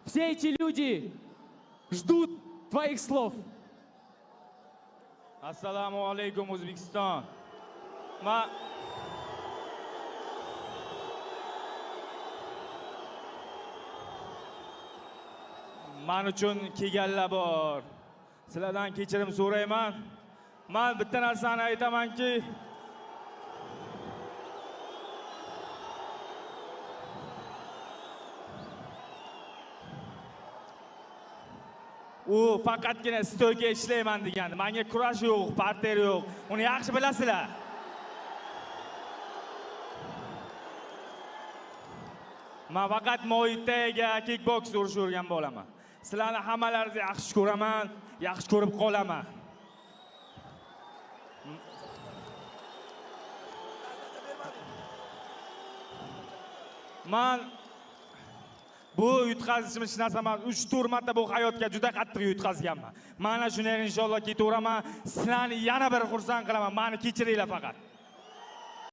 Все эти люди ждут твоих слов. Assalomu alaykum, O'zbekiston. Man Man uchun kelganlar bor. Sizlardan kechirim so'rayman. Man bitta narsani aytamanki, u faqatgina стойка ishlayman degandi. Menga kurash yo'q, parter yo'q. Uni yaxshi bilasizlar. Man faqat Muay Thaiga, kickboks urishavergan bo'laman. Sizlarni hammalaringizni yaxshi ko'raman, yaxshi ko'rib qolaman. Man bu yutqazishim hech narsa emas. 3-4 marta bu hayotga juda qattiq yutqazganman. Mana shuni inshaalloh ketaveraman. Sizlarni yana bir xursand qilaman. Mani kechiringlar faqat.